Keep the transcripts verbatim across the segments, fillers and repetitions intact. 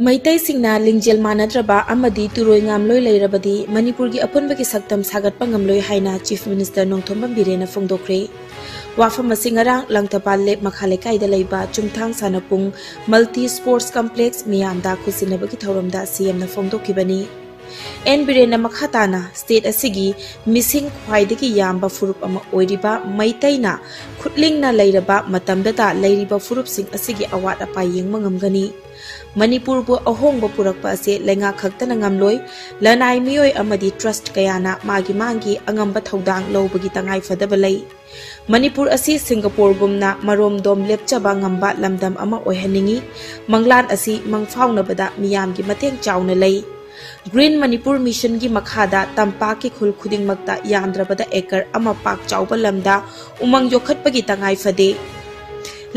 ꯃꯩꯇꯩꯁꯤꯡꯅ ꯂꯤꯡꯖꯦꯜ ꯃꯥꯟꯅꯗ꯭ꯔꯕ ꯑꯃꯗꯤ ꯇꯨꯔꯣꯏ ꯉꯥꯝꯂꯣꯏ ꯂꯩꯔꯕꯗꯤ ꯃꯅꯤꯄꯨꯔꯒꯤ ꯑꯄꯨꯟꯕꯒꯤ ꯁꯛꯇꯝ ꯁꯥꯒꯠꯄ ꯉꯝꯂꯣꯏ ꯍꯥꯏꯅ Chief Minister ꯅꯣꯡꯊꯣꯝꯕꯝ ꯕꯤꯔꯦꯟꯅ ꯐꯣꯡꯗꯣꯛꯈ꯭ꯔꯦ꯫ ꯋꯥꯐꯝ ꯑꯁꯤ ꯉꯔꯥꯡ ꯂꯪꯊꯕꯥꯜ ꯂꯦꯛ ꯃꯈꯥ ꯂꯩꯀꯥꯏꯗ ꯂꯩꯕ ꯆꯨꯝꯊꯥꯡ ꯁꯥꯟꯅꯄꯨꯡ Multi Sports Complex ꯃꯤꯌꯥꯝꯗ ꯈꯨꯠꯁꯤꯟꯅꯕꯒꯤ ꯊꯧꯔꯝꯗ CM ꯅ ꯐꯣꯡꯗꯣꯛꯈꯤꯕꯅꯤ꯫ ꯑꯦꯟ ꯕꯤꯔꯦꯟꯅ ꯃꯈꯥ ꯇꯥꯅ state ꯑꯁꯤꯒꯤ ꯃꯤꯁꯤꯡ ꯈ꯭ꯋꯥꯏꯗꯒꯤ ꯌꯥꯝꯕ ꯐꯨꯔꯨꯞ ꯑꯃ ꯑꯣꯏꯔꯤꯕ ꯃꯩꯇꯩꯅ ꯈꯨꯠꯂꯤꯡꯅ ꯂꯩꯔꯕ ꯃꯇꯝꯗꯇ ꯂꯩꯔꯤꯕ ꯐꯨꯔꯨꯞꯁꯤꯡ ꯑꯁꯤꯒꯤ ꯑꯋꯥꯠ ꯑꯄꯥ ꯌꯦꯡꯕ ꯉꯝꯒꯅꯤ꯫ ꯃꯅꯤꯄꯨꯔꯕꯨ ꯑꯍꯣꯡꯕ ꯄꯨꯔꯛꯄ ꯑꯁꯤ ꯂꯩꯉꯥꯛ ꯈꯛꯇꯅ ꯉꯝꯂꯣꯏ, ꯂꯅꯥꯏ ꯃꯤꯑꯣꯏ ꯑꯃꯗꯤ trust ꯀꯌꯥꯅ ꯃꯥꯒꯤ ꯃꯥꯒꯤ ꯑꯉꯝꯕ ꯊꯧꯗꯥꯡ ꯂꯧꯕꯒꯤ ꯇꯉꯥꯏ ꯐꯗꯕ ꯂꯩ꯫ ꯃꯅꯤꯄꯨꯔ ꯑꯁꯤ ꯁꯤꯡꯒꯥꯄꯣꯔꯒꯨꯝꯅ ꯃꯔꯣꯝꯗꯣꯝ ꯂꯦꯞꯆꯕ ꯉꯝꯕ ꯂꯝꯗꯝ ꯑꯃ ꯑꯣꯏꯍꯟꯅꯤꯡꯏ꯫ ꯃꯪꯂꯥꯟ ꯑꯁꯤ ꯃꯪꯐꯥꯎꯅꯕꯗ ꯃꯤꯌꯥꯝꯒꯤ ꯃꯇꯦꯡ ꯆꯥꯎꯅ ꯂꯩ꯫ Green Manipur Mission ꯒꯤ ꯃꯈꯥꯗ ꯇꯝꯄꯥꯛꯀꯤ ꯈꯨꯜ ꯈꯨꯗꯤꯡꯃꯛꯇ ꯌꯥꯝꯗ꯭ꯔꯕꯗ acre ꯑꯃ ꯄꯥꯛ ꯆꯥꯎꯕ ꯂꯝꯗ ꯎꯃꯪ ꯌꯣꯛꯈꯠꯄꯒꯤ ꯇꯉꯥꯏ ꯐꯗꯦ꯫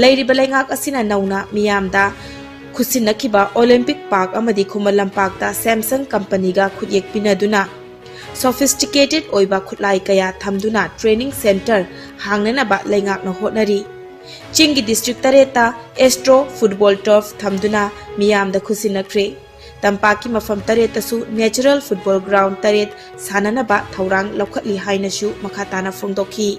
ꯂꯩꯔꯤꯕ ꯂꯩꯉꯥꯛ ꯑꯁꯤꯅ ꯅꯧꯅ ꯃꯤꯌꯥꯝꯗ ꯈꯨꯠꯁꯤꯟꯅꯈꯤꯕ Olympic Park ꯑꯃꯗꯤ ꯈꯨꯃꯟ ꯂꯝꯄꯥꯛꯇ Samsung company ꯒ ꯈꯨꯠꯌꯦꯛ ꯄꯤꯅꯗꯨꯅ sophisticated ꯑꯣꯏꯕ ꯈꯨꯠꯂꯥꯏ ꯀꯌꯥ ꯊꯝꯗꯨꯅ training centre ꯍꯥꯡꯅꯅꯕ ꯂꯩꯉꯥꯛꯅ ꯍꯣꯠꯅꯔꯤ꯫ ꯆꯤꯡꯒꯤ district ꯇꯔꯦꯠꯇ ASTRO football turf ꯊꯝꯗꯨꯅ ꯃꯤꯌꯥꯝꯗ ꯈꯨꯠꯁꯤꯟꯅꯈ꯭ꯔꯦ꯫ ꯇꯝꯄꯥꯛꯀꯤ ꯃꯐꯝ ꯇꯔꯦꯠꯇꯁꯨ natural football ground ꯇꯔꯦꯠ ꯁꯥꯟꯅꯅꯕ ꯊꯧꯔꯥꯡ ꯂꯧꯈꯠꯂꯤ ꯍꯥꯏꯅꯁꯨ ꯃꯈꯥ ꯇꯥꯅ ꯐꯣꯡꯗꯣꯛꯈꯤ꯫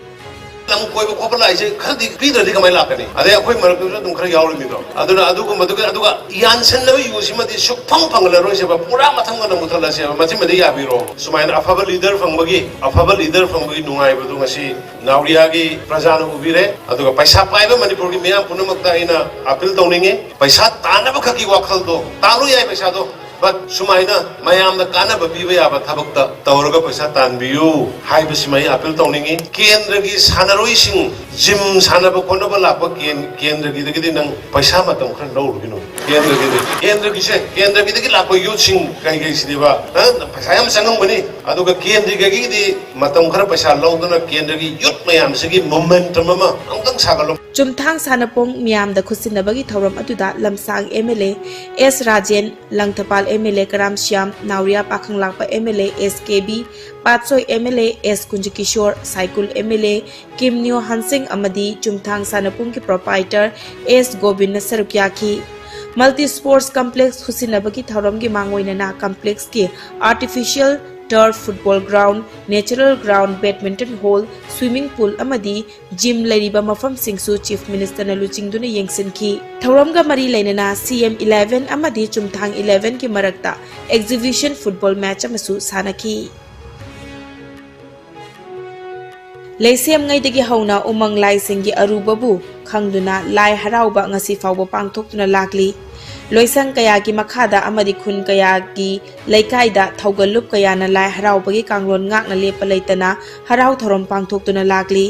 ꯂꯝ ꯀꯣꯏꯕ ꯈꯣꯠꯄ ꯂꯥꯛꯏꯁꯦ ꯈꯔꯗꯤ ꯄꯤꯗ꯭ꯔꯗꯤ ꯀꯃꯥꯏꯅ ꯂꯥꯛꯀꯅꯤ? ꯑꯗꯩ ꯑꯩꯈꯣꯏ ꯃꯔꯛꯇꯁꯨ ꯑꯗꯨꯝ ꯈꯔ ꯌꯥꯎꯔꯤꯃꯤꯗꯣ꯫ ꯑꯗꯨꯅ ꯑꯗꯨꯒꯨꯝꯕꯗꯨꯒꯤ, ꯑꯗꯨꯒ ꯌꯥꯟꯁꯤꯟꯅꯕ ꯌꯨꯁꯤꯃꯗꯤ ꯁꯨꯛꯐꯪ ꯐꯪꯍꯜꯂꯔꯣꯏꯁꯦꯕ, ꯄꯨꯔꯥ ꯃꯊꯪ ꯃꯅꯝ ꯃꯨꯊꯠꯂꯁꯦꯕ, ꯃꯁꯤꯃꯗꯤ ꯌꯥꯕꯤꯔꯣ꯫ ꯁꯨꯃꯥꯏꯅ ꯑꯐꯕ leader ꯐꯪꯕꯒꯤ, ꯑꯐꯕ leader ꯐꯪꯕꯒꯤ ꯅꯨꯡꯉꯥꯏꯕꯗꯨ ꯉꯁꯤ ꯅꯥꯎꯔꯤꯌꯥꯒꯤ ꯄ꯭ꯔꯖꯥꯅ ꯎꯕꯤꯔꯦ꯫ ꯑꯗꯨꯒ ꯄꯩꯁꯥ ꯄꯥꯏꯕ ꯃꯅꯤꯄꯨꯔꯒꯤ ꯃꯤꯌꯥꯝ ꯄꯨꯝꯅꯃꯛꯇ ꯑꯩꯅ appeal ꯇꯧꯅꯤꯡꯉꯤ, ꯄꯩꯁꯥ ꯇꯥꯟꯅꯕ ꯈꯛꯀꯤ ꯋꯥꯈꯜꯗꯣ, ꯇꯥꯜꯂꯨ ꯌꯥꯏ ꯄꯩꯁꯥꯗꯣ, but ꯁꯨꯃꯥꯏꯅ ꯃꯌꯥꯝꯗ ꯀꯥꯟꯅꯕ ꯄꯤꯕ ꯌꯥꯕ ꯊꯕꯛꯇ ꯇꯧꯔꯒ ꯄꯩꯁꯥ ꯇꯥꯟꯕꯤꯌꯨ ꯍꯥꯏꯕꯁꯤꯃ ꯑꯩ appeal ꯇꯧꯅꯤꯡꯉꯤ꯫ ꯀꯦꯟꯗ꯭ꯔꯒꯤ ꯁꯥꯟꯅꯔꯣꯏꯁꯤꯡ gym ꯁꯥꯟꯅꯕ ꯈꯣꯠꯅꯕ ꯂꯥꯛꯄ ꯀꯦꯟ-, ꯀꯦꯟꯗ꯭ꯔꯒꯤꯗꯒꯤꯗꯤ ꯅꯪ ꯄꯩꯁꯥ ꯃꯇꯝ ꯈꯔ ꯂꯧꯔꯨꯒꯤꯅꯣ꯫ ꯀꯦꯟꯗ꯭ꯔꯒꯤꯗꯤ, ꯀꯦꯟꯗ꯭ꯔꯒꯤꯁꯦ, ꯀꯦꯟꯗ꯭ꯔꯒꯤꯗꯒꯤ ꯂꯥꯛꯄ youth ꯁꯤꯡ ꯀꯩꯀꯩꯁꯤꯗꯤꯕ, ꯑ, ꯄꯩꯁꯥ ꯌꯥꯝ ꯆꯪꯉꯝꯒꯅꯤ꯫ ꯑꯗꯨꯒ ꯀꯦꯟꯗ꯭ꯔꯒꯤꯗꯤ ꯃꯇꯝ ꯈꯔ ꯄꯩꯁꯥ ꯂꯧꯗꯨꯅ ꯀꯦꯟꯗ꯭ꯔꯒꯤ youth ꯃꯌꯥꯝꯁꯤꯒꯤ momentum ꯑꯃ ꯑꯃꯨꯛꯇꯪ ꯁꯥꯒꯠꯂꯣ꯫ ꯆꯨꯝꯊꯥꯡ ꯁꯥꯟꯅꯄꯣꯡ ꯃꯤꯌꯥꯝꯗ ꯈꯨꯠꯁꯤꯟꯅꯕꯒꯤ ꯊꯧꯔꯝ ꯑꯗꯨꯗ ꯂꯝꯁꯥꯡ MLA S ꯔꯥꯖꯦꯟ, ꯂꯪꯊꯄꯥꯜ MLA ꯀꯔꯥꯝ ꯁ꯭ꯌꯥꯝ, ꯅꯥꯎꯔꯤꯌꯥ ꯄꯥꯈꯪꯂꯥꯛꯄ MLA S ꯀꯦꯕꯤ, ꯄꯥꯠꯁꯣꯏ MLA S ꯀꯨꯟꯖꯀꯤꯁꯣꯔ, ꯁꯥꯏꯀꯨꯜ MLA ꯀꯤꯝꯅꯤꯌꯣ ꯍꯟꯁꯤꯡ ꯑꯃꯗꯤ ꯆꯨꯝꯊꯥꯡ ꯁꯥꯟꯅꯄꯨꯡꯒꯤ proprietor S ꯒꯣꯕꯤꯟꯅ ꯁꯔꯨꯛ ꯌꯥꯈꯤ꯫ Multi Sports Complex ꯈꯨꯠꯁꯤꯟꯅꯕꯒꯤ ꯊꯧꯔꯝꯒꯤ ꯃꯥꯡꯑꯣꯏꯅꯅ complexꯀꯤ artificial turf, football ground, natural ground, badminton hall, swimming pool ꯑꯃꯗꯤ gym ꯂꯩꯔꯤꯕ ꯃꯐꯝꯁꯤꯡꯁꯨ Chief Ministerꯅ ꯂꯨꯆꯤꯡꯗꯨꯅ ꯌꯦꯡꯁꯤꯟꯈꯤ꯫ ꯊꯧꯔꯝꯒ ꯃꯔꯤ ꯂꯩꯅꯅ C M eleven ꯑꯃꯗꯤ ꯆꯨꯝꯊꯥꯡ elevenꯒꯤ ꯃꯔꯛꯇ exhibition football match ꯑꯃꯁꯨ ꯁꯥꯟꯅꯈꯤ꯫ ꯂꯩꯁꯦꯝꯉꯩꯗꯒꯤ ꯍꯧꯅ ꯎꯃꯪ ꯂꯥꯏꯁꯤꯡꯒꯤ ꯑꯔꯨꯕꯕꯨ ꯈꯪꯗꯨꯅ ꯂꯥꯏ ꯍꯔꯥꯎꯕ ꯉꯁꯤ ꯐꯥꯎꯕ ꯄꯥꯡꯊꯣꯛꯇꯨꯅ ꯂꯥꯛꯂꯤ꯫ ꯂꯣꯏꯁꯪ ꯀꯌꯥꯒꯤ ꯃꯈꯥꯗ ꯑꯃꯗꯤ ꯈꯨꯟ ꯀꯌꯥꯒꯤ ꯂꯩꯀꯥꯏꯗ ꯊꯧꯒꯜꯂꯨꯞ ꯀꯌꯥꯅ ꯂꯥꯏ ꯍꯔꯥꯎꯕꯒꯤ ꯀꯥꯡꯂꯣꯟ ꯉꯥꯛꯅ ꯂꯦꯞꯄ ꯂꯩꯇꯅ ꯍꯔꯥꯎ ꯊꯧꯔꯝ ꯄꯥꯡꯊꯣꯛꯇꯨꯅ ꯂꯥꯛꯂꯤ꯫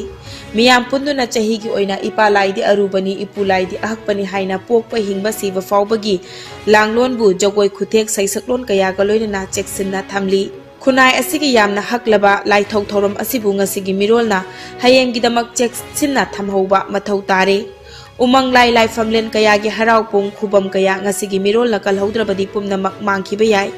ꯃꯤꯌꯥꯝ ꯄꯨꯟꯗꯨꯅ ꯆꯍꯤꯒꯤ ꯑꯣꯏꯅ ꯏꯄꯥ ꯂꯥꯏꯗꯤ ꯑꯔꯨꯕꯅꯤ, ꯏꯄꯨ ꯂꯥꯏꯗꯤ ꯑꯍꯛꯄꯅꯤ ꯍꯥꯏꯅ ꯄꯣꯛꯄ ꯍꯤꯡꯕ ꯁꯤꯕ ꯐꯥꯎꯕꯒꯤ ꯂꯥꯡꯂꯣꯟꯕꯨ ꯖꯒꯣꯏ ꯈꯨꯊꯦꯛ ꯁꯩꯁꯛꯂꯣꯟ ꯀꯌꯥꯒ ꯂꯣꯏꯅꯅ ꯆꯦꯛꯁꯤꯟꯅ ꯊꯝꯂꯤ꯫ ꯈꯨꯟꯅꯥꯏ ꯑꯁꯤꯒꯤ ꯌꯥꯝꯅ ꯍꯛꯂꯕ ꯂꯥꯏꯊꯧ ꯊꯧꯔꯝ ꯑꯁꯤꯕꯨ ꯉꯁꯤꯒꯤ ꯃꯤꯔꯣꯜꯅ ꯍꯌꯦꯡꯒꯤꯗꯃꯛ ꯆꯦꯛꯁꯤꯟꯅ ꯊꯝꯍꯧꯕ ꯃꯊꯧ ꯇꯥꯔꯦ꯫ ꯎꯃꯪ ꯂꯥꯏ ꯂꯥꯏꯐꯝꯂꯦꯟ ꯀꯌꯥꯒꯤ ꯍꯔꯥꯎ ꯄꯨꯡ ꯈꯨꯕꯝ ꯀꯌꯥ ꯉꯁꯤꯒꯤ ꯃꯤꯔꯣꯜꯅ ꯀꯜꯍꯧꯗ꯭ꯔꯕꯗꯤ ꯄꯨꯝꯅꯃꯛ ꯃꯥꯡꯈꯤꯕ ꯌꯥꯏ꯫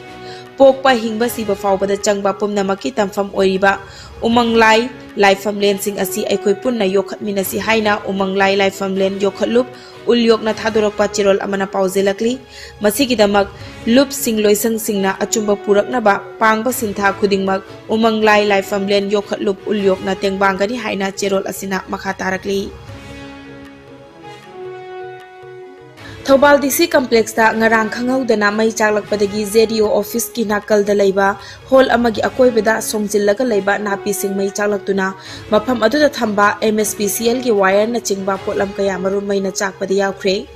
ꯄꯣꯛꯄ ꯍꯤꯡꯕ ꯁꯤꯕ ꯐꯥꯎꯕꯗ ꯆꯪꯕ ꯄꯨꯝꯅꯃꯛꯀꯤ ꯇꯝꯐꯝ ꯑꯣꯏꯔꯤꯕ ꯎꯃꯪ ꯂꯥꯏ ꯂꯥꯏꯐꯝꯂꯦꯟꯁꯤꯡ ꯑꯁꯤ ꯑꯩꯈꯣꯏ ꯄꯨꯟꯅ ꯌꯣꯛꯈꯠꯃꯤꯟꯅꯁꯤ ꯍꯥꯏꯅ ꯎꯃꯪ ꯂꯥꯏ ꯂꯥꯏꯐꯝꯂꯦꯟ ꯌꯣꯛꯈꯠꯂꯨꯞ ꯎꯜ ꯌꯣꯛꯅ ꯊꯥꯗꯣꯔꯛꯄ ꯆꯦꯔꯣꯜ ꯑꯃꯅ ꯄꯥꯎꯖꯦꯜꯂꯛꯂꯤ꯫ ꯃꯁꯤꯒꯤꯗꯃꯛ ꯂꯨꯞꯁꯤꯡ ꯂꯣꯏꯁꯪꯁꯤꯡꯅ ꯑꯆꯨꯝꯕ ꯄꯨꯔꯛꯅꯕ ꯄꯥꯡꯕ ꯁꯤꯟꯊꯥ ꯈꯨꯗꯤꯡꯃꯛ ꯎꯃꯪ ꯂꯥꯏ ꯂꯥꯏꯐꯝꯂꯦꯟ ꯌꯣꯛꯈꯠꯂꯨꯞ ꯎꯜ ꯌꯣꯛꯅ ꯇꯦꯡꯕꯥꯡꯒꯅꯤ ꯍꯥꯏꯅ ꯆꯦꯔꯣꯜ ꯑꯁꯤꯅ ꯃꯈꯥ ꯇꯥꯔꯛꯂꯤ꯫ ꯊꯧꯕꯥꯜ D C complexꯇ ꯉꯔꯥꯡ ꯈꯪꯍꯧꯗꯅ ꯃꯩ ꯆꯥꯛꯂꯛꯄꯗꯒꯤ J D O officeꯀꯤ ꯅꯥꯀꯜꯗ ꯂꯩꯕ hall ꯑꯃꯒꯤ ꯑꯀꯣꯏꯕꯗ ꯁꯣꯡꯖꯤꯜꯂꯒ ꯂꯩꯕ ꯅꯥꯄꯤꯁꯤꯡ ꯃꯩ ꯆꯥꯛꯂꯛꯇꯨꯅ ꯃꯐꯝ ꯑꯗꯨꯗ ꯊꯝꯕ M S P C Lꯒꯤ wireꯅꯆꯤꯡꯕ ꯄꯣꯠꯂꯝ ꯀꯌꯥ ꯃꯔꯨꯝ ꯃꯩꯅ ꯆꯥꯛꯄꯗ ꯌꯥꯎꯈ꯭ꯔꯦ꯫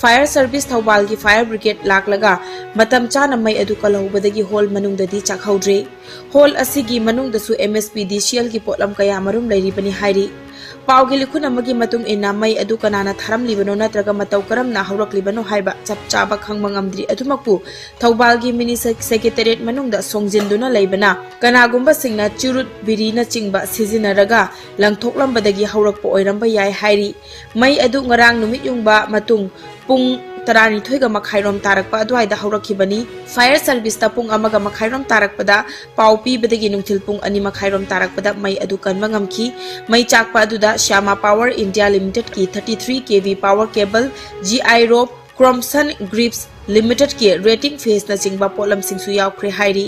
Fire service ꯊꯧꯕꯥꯜꯒꯤ fire brigade ꯂꯥꯛꯂꯒ ꯃꯇꯝ ꯆꯥꯅ ꯃꯩ ꯑꯗꯨ ꯀꯜꯍꯧꯕꯗꯒꯤ hall ꯃꯅꯨꯡꯗꯗꯤ ꯆꯥꯛꯍꯧꯗ꯭ꯔꯦ꯫ Hall ꯑꯁꯤꯒꯤ ꯃꯅꯨꯡꯗꯁꯨ M S P D C Lꯒꯤ ꯄꯣꯠꯂꯝ ꯀꯌꯥ ꯃꯔꯨꯝ ꯂꯩꯔꯤꯕꯅꯤ ꯍꯥꯏꯔꯤ꯫ ꯄꯥꯎꯒꯤ ꯂꯤꯈꯨꯟ ꯑꯃꯒꯤ ꯃꯇꯨꯡ ꯏꯟꯅ ꯃꯩ ꯑꯗꯨ ꯀꯅꯥꯅ ꯊꯥꯔꯝꯂꯤꯕꯅꯣ ꯅꯠꯇ꯭ꯔꯒ ꯃꯇꯧ ꯀꯔꯝꯅ ꯍꯧꯔꯛꯂꯤꯕꯅꯣ ꯍꯥꯏꯕ ꯆꯞ ꯆꯥꯕ ꯈꯪꯕ ꯉꯝꯗ꯭ꯔꯤ꯫ ꯑꯗꯨꯃꯛꯄꯨ ꯊꯧꯕꯥꯜꯒꯤ mini secretariat ꯃꯅꯨꯡꯗ ꯁꯣꯡꯖꯤꯟꯗꯨꯅ ꯂꯩꯕꯅ ꯀꯅꯥꯒꯨꯝꯕꯁꯤꯡꯅ ꯆꯨꯔꯨꯠ ꯕꯤꯔꯤꯅꯆꯤꯡꯕ ꯁꯤꯖꯤꯟꯅꯔꯒ ꯂꯪꯊꯣꯛꯂꯝꯕꯗꯒꯤ ꯍꯧꯔꯛꯄ ꯑꯣꯏꯔꯝꯕ ꯌꯥꯏ ꯍꯥꯏꯔꯤ꯫ ꯃꯩ ꯑꯗꯨ ꯉꯔꯥꯡ ꯅꯨꯃꯤꯠ ꯌꯨꯡꯕ ꯃꯇꯨꯡ ꯄꯨꯡ ꯇꯔꯥꯅꯤꯊꯣꯏꯒ ꯃꯈꯥꯏꯔꯣꯝ ꯇꯥꯔꯛꯄ ꯑꯗꯨꯋꯥꯏꯗ ꯍꯧꯔꯛꯈꯤꯕꯅꯤ꯫ Fire serviceꯇ ꯄꯨꯡ ꯑꯃꯒ ꯃꯈꯥꯏꯔꯣꯝ ꯇꯥꯔꯛꯄꯗ ꯄꯥꯎ ꯄꯤꯕꯗꯒꯤ ꯅꯨꯡꯊꯤꯜ ꯄꯨꯡ ꯑꯅꯤ ꯃꯈꯥꯏꯔꯣꯝ ꯇꯥꯔꯛꯄꯗ ꯃꯩ ꯑꯗꯨ ꯀꯟꯕ ꯉꯝꯈꯤ꯫ ꯃꯩ ꯆꯥꯛꯄ ꯑꯗꯨꯗ Shyama Power India Limitedꯀꯤ thirty three K V power cable, G I rope, Cromson Grips Limitedꯀꯤ rating feesꯅꯆꯤꯡꯕ ꯄꯣꯠꯂꯝꯁꯤꯡꯁꯨ ꯌꯥꯎꯈ꯭ꯔꯦ ꯍꯥꯏꯔꯤ꯫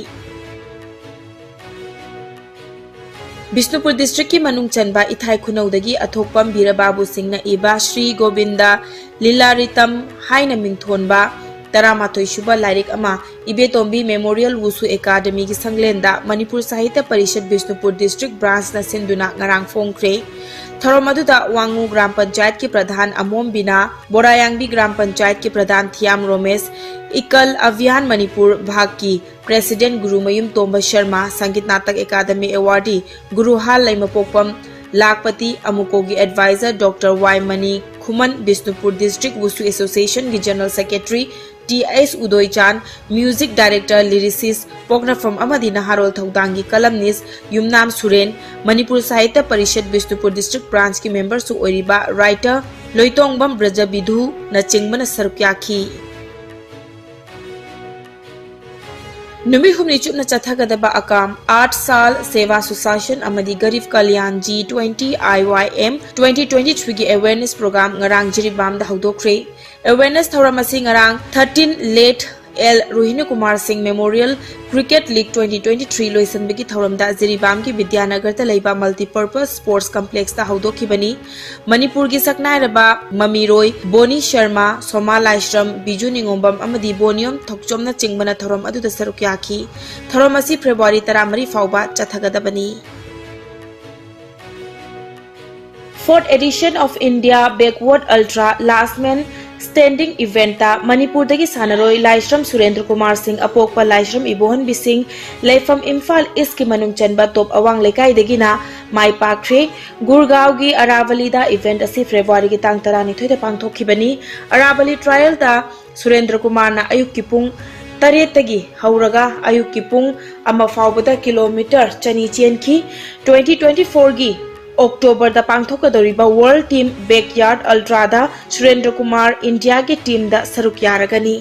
ꯕꯤꯁꯅꯨꯄꯨꯔ districtꯀꯤ ꯃꯅꯨꯡ ꯆꯟꯕ ꯏꯊꯥꯏ ꯈꯨꯅꯧꯗꯒꯤ ꯑꯊꯣꯛꯄꯝ ꯕꯤꯔꯕꯥꯕꯨ ꯁꯤꯡꯅ ꯏꯕ ꯁ꯭ꯔꯤ ꯒꯣꯕꯤꯟꯗ ꯂꯤꯂꯥꯔꯤꯇꯝ ꯍꯥꯏꯅ ꯃꯤꯡꯊꯣꯟꯕ ꯇꯔꯥꯃꯥꯊꯣꯏ ꯁꯨꯕ ꯂꯥꯏꯔꯤꯛ ꯑꯃ ꯏꯕꯦꯇꯣꯝꯕꯤ Memorial Wushu Academyꯒꯤ ꯁꯪꯂꯦꯟꯗ ꯃꯅꯤꯄꯨꯔ ꯁꯥꯍꯤꯇ꯭ꯌ ꯄꯔꯤꯁꯠ ꯕꯤꯁꯅꯨꯄꯨꯔ district branchꯅ ꯁꯤꯟꯗꯨꯅ ꯉꯔꯥꯡ ꯐꯣꯡꯈ꯭ꯔꯦ꯫ ꯊꯧꯔꯝ ꯑꯗꯨꯗ ꯋꯥꯉꯨ ꯒ꯭ꯔꯥꯝ ꯄꯟꯆꯥꯌꯠꯀꯤ ꯄ꯭ꯔꯙꯥꯟ ꯑꯃꯣꯝ ꯕꯤꯅꯥ, ꯕꯣꯔꯥꯌꯥꯡꯕꯤ ꯒ꯭ꯔꯥꯝ ꯄꯟꯆꯥꯌꯠꯀꯤ ꯄ꯭ꯔꯙꯥꯟ ꯊꯤꯌꯥꯝ ꯔꯣꯃꯦꯁ, ꯏꯀꯜ ꯑꯚꯤꯌꯥꯟ ꯃꯅꯤꯄꯨꯔ ꯚꯥꯒꯀꯤ president Gurumayum Tomba Sharma, Sangeet Natak academy awardee guru ꯍꯥꯜ ꯂꯩꯃꯄꯣꯛꯄꯝ ꯂꯥꯛꯄꯇꯤ, ꯑꯃꯨꯀꯣꯒꯤ advisor Doctor Y Mani Khuman, Bishnupur district Wushu Associationꯒꯤ general secretary T S Udoichan, music director, lyricist ꯄꯣꯛꯅꯐꯝ ꯑꯃꯗꯤ ꯅꯍꯥꯔꯣꯜ ꯊꯧꯗꯥꯡꯒꯤ columnist ꯌꯨꯝꯅꯥꯝ ꯁꯨꯔꯦꯟ, ꯃꯅꯤꯄꯨꯔ ꯁꯥꯍꯤꯇ꯭ꯌ ꯄꯔꯤꯁꯠ ꯕꯤꯁꯅꯨꯄꯨꯔ district branchꯀꯤ memberꯁꯨ ꯑꯣꯏꯔꯤꯕ writer ꯂꯣꯏꯇꯣꯡꯕꯝ ꯕ꯭ꯔꯖꯕꯤꯙꯨꯅꯆꯤꯡꯕꯅ ꯁꯔꯨꯛ ꯌꯥꯈꯤ꯫ ꯅꯨꯃꯤꯠ ꯍꯨꯝꯅꯤ ꯆꯨꯞꯅ ꯆꯠꯊꯒꯗꯕ ꯑꯀꯥꯝ ꯑꯥꯠ ꯁꯥꯜ ꯁꯦꯋꯥ ꯁꯨꯁꯥꯁꯟ ꯑꯃꯗꯤ Garib Kalyan G twenty I Y M twenty twenty-threeꯒꯤ awareness program ꯉꯔꯥꯡ ꯖꯤꯔꯤꯕꯥꯝꯗ ꯍꯧꯗꯣꯛꯈ꯭ꯔꯦ꯫ Awareness ꯊꯧꯔꯝ ꯑꯁꯤ ꯉꯔꯥꯡ thirteen late ꯑꯦꯜ ꯔꯣꯍꯤꯅꯤ ꯀꯨꯃꯥꯔ ꯁꯤꯡ Memorial Cricket League twenty twenty-three ꯂꯣꯏꯁꯤꯟꯕꯒꯤ ꯊꯧꯔꯝꯗ ꯖꯤꯔꯤꯕꯥꯝꯒꯤ ꯕꯤꯗ꯭ꯌꯥꯅꯒꯔꯗ ꯂꯩꯕ Multipurpose Sports Complexꯇ ꯍꯧꯗꯣꯛꯈꯤꯕꯅꯤ꯫ ꯃꯅꯤꯄꯨꯔꯒꯤ ꯁꯛꯅꯥꯏꯔꯕ ꯃꯃꯤꯔꯣꯏ ꯕꯣꯅꯤ ꯁꯔꯃ, ꯁꯣꯃꯥ ꯂꯥꯏꯁ꯭ꯔꯝ, ꯕꯤꯖꯨ ꯅꯤꯉꯣꯝꯕꯝ ꯑꯃꯗꯤ ꯕꯣꯅꯤꯌꯣꯝ ꯊꯣꯛꯆꯣꯝꯅꯆꯤꯡꯕꯅ ꯊꯧꯔꯝ ꯑꯗꯨꯗ ꯁꯔꯨꯛ ꯌꯥꯈꯤ꯫ ꯊꯧꯔꯝ ꯑꯁꯤ February ꯇꯔꯥꯃꯔꯤ ꯐꯥꯎꯕ ꯆꯠꯊꯒꯗꯕꯅꯤ꯫ Fourth edition of India Backward Ultra Last Man Standing eventꯇ ꯃꯅꯤꯄꯨꯔꯗꯒꯤ ꯁꯥꯟꯅꯔꯣꯏ ꯂꯥꯏꯁ꯭ꯔꯝ ꯁꯨꯔꯦꯟꯗ꯭ꯔ ꯀꯨꯃꯥꯔ ꯁꯤꯡ, ꯑꯄꯣꯛꯄ ꯂꯥꯏꯁ꯭ꯔꯝ ꯏꯕꯣꯍꯟꯕꯤ ꯁꯤꯡ, ꯂꯩꯐꯝ ꯏꯝꯐꯥꯜ ꯏꯁꯀꯤ ꯃꯅꯨꯡ ꯆꯟꯕ ꯇꯣꯞ ꯑꯋꯥꯡ ꯂꯩꯀꯥꯏꯗꯒꯤꯅ ꯃꯥꯏ ꯄꯥꯛꯈ꯭ꯔꯦ꯫ ꯒꯨꯔꯒꯥꯎꯒꯤ ꯑꯔꯥꯕꯂꯤꯗ event ꯑꯁꯤ Februaryꯒꯤ ꯇꯥꯡ ꯇꯔꯥꯅꯤꯊꯣꯏꯗ ꯄꯥꯡꯊꯣꯛꯈꯤꯕꯅꯤ꯫ ꯑꯔꯥꯕꯂꯤ trialꯗ ꯁꯨꯔꯦꯟꯗ꯭ꯔ ꯀꯨꯃꯥꯔꯅ ꯑꯌꯨꯛꯀꯤ ꯄꯨꯡ ꯇꯔꯦꯠꯇꯒꯤ ꯍꯧꯔꯒ ꯑꯌꯨꯛꯀꯤ ꯄꯨꯡ ꯑꯃ ꯐꯥꯎꯕꯗ kilometre ꯆꯅꯤ ꯆꯦꯟꯈꯤ꯫ Twenty twenty-fourꯒꯤ Octoberꯗ ꯄꯥꯡꯊꯣꯛꯀꯗꯧꯔꯤꯕ World Team Backyard Ultraꯗ ꯁꯨꯔꯦꯟꯗ꯭ꯔ Kumar Indiaꯒꯤ teamꯗ ꯁꯔꯨꯛ ꯌꯥꯔꯒꯅꯤ꯫